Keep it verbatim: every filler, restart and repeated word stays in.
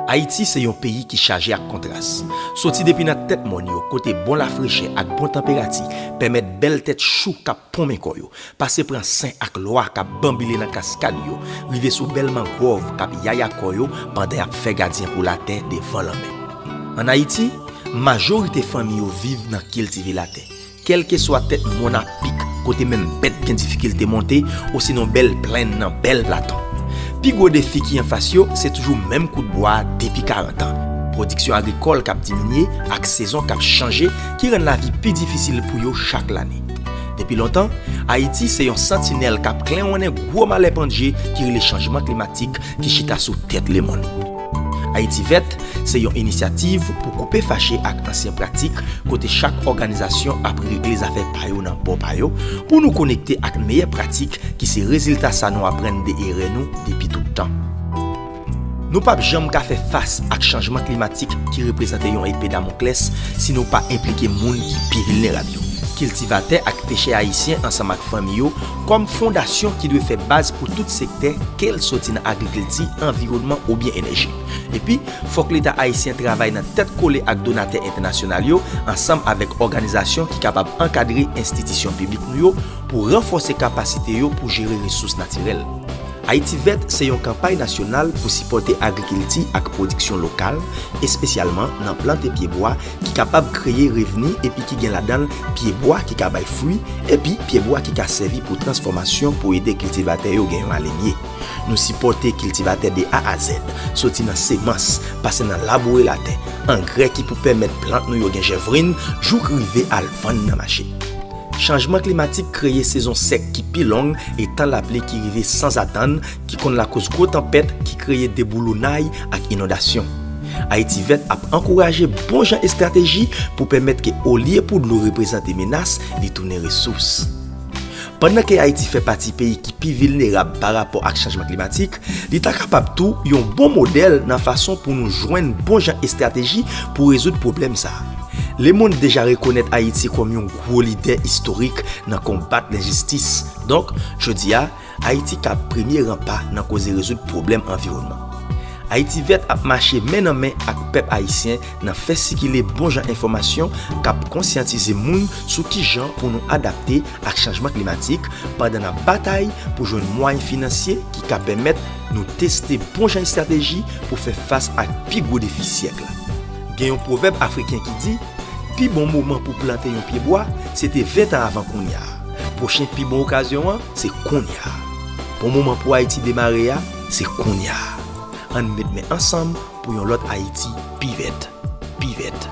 Ayiti se yon peyi ki chaje ak kontras. Soti depi nan tèt mòn yo, kote bon lafrechè ak bon tanperati pèmèt bèl tèt chou k ap ponmen kò yo, pase pran sen ak lwa k ap banbile nan kaskad yo, rive sou bèl mangwòv k ap yaya kò yo pandan y ap fè gadyen pou latè devan lanmè. Ann Ayiti, majorite fanmi yo viv nan kiltive latè. Kèlkeswa tèt mòn a pik, kote menm bèt gen difikilte monte, osinon bèl plenn nan bèl platon. Pi gwo defi ki anfas yo, se toujou menm kout bwa a depi karant an. Pwodiksyon agrikòl k ap diminye ak sezon k ap chanje ki rann lavi pi difisil pou yo chak lane. Depi lontan, Ayiti se yon santinèl k ap klenwonnen gwo malè pandje ki rele chanjman klimatik ki chita sou tèt lemonn. Ayiti Vèt se yon inisyativ pou koupe fache ak ansyen pratik kote chak òganizasyon ap regle zafè pa yo nan bò pa yo, pou nou konekte ak meyè pratik ki se rezilta sa nou aprann de erè nou depi tout tan. Nou p ap janm ka fè fas ak chanjman klimatik ki reprezante yon epe Damoklès si nou pa enplike moun ki pi vilnerab yo. Kiltivatè ak pechè ayisyen ansanm ak fanmi yo kòm fondasyon ki dwe fè baz pou tout sektè, ke l soti nan agrikilti, anviwònman oubyen enèji. Epi, fòk Leta ayisyen travay nan tèt kole ak donatè entènasyonal yo, ansanm avèk òganizasyon ki kapab ankadre enstitisyon piblik nou yo pou ranfòse kapasite yo pou jere resous natirèl. Ayiti Vèt se yon kanpay nasyonal pou sipòte agrikilti ak pwodiksyon lokal, espesyalman nan plante pyebwa ki kapab kreye revni epi ki gen ladan l pyebwa ki ka bay fwi, epi pyebwa ki ka sèvi pou transfòmasyon pou ede kiltivatè yo gen yon alemye. Nou sipòte kiltivatè de A a Z, soti nan semans, pase nan laboure latè, angrè ki pou pèmèt plant nou yo gen jèvrin, jouk rive al vann nan mache. Chanjman klimatik kreye sezon sèk ki pi long e tan lapli ki rive sanzatann, ki konn lakoz gwo tanpèt ki kreye deboulounay ak inondasyon. Ayiti Vèt ap ankouraje bon jan estrateji pou pèmèt ke olye pou dlo reprezante menas, li tounen resous. Pandan ke Ayiti fè pati peyi ki pi vilnerab pa rapò ak chanjman klimatik, li ta kapab tou yon bon modèl nan fason pou nou jwenn bon jan estrateji pou rezoud pwoblèm sa a. Lemonn deja rekonèt Ayiti kòm yon gwo lidè istorik nan konbat lenjistis. Donk, jodi a, Ayiti ka premye ranpa nan koze rezoud pwoblèm anviwònman. Ayiti Vèt ap mache men nan men ak pèp ayisyen nan fè sikile bon jan enfòmasyon k ap konsyantize moun sou kijan pou nou adapte ak chanjman klimatik, pandan n ap batay pou jwenn mwayen finansye ki ka pèmèt nou teste bon jan estrateji pou fè fas ak pi gwo defi syèk la. Gen yon pwovèb afriken ki di, pi bon moman pou plante yon pyebwa, se te ven tan avan kounye a. Pwochen pi bon okazyon an, se kounye a. Bon moman pou Ayiti demare a, se kounye a. Ann met men ansanm pou yon lòt Ayiti pi vèt, pi vèt,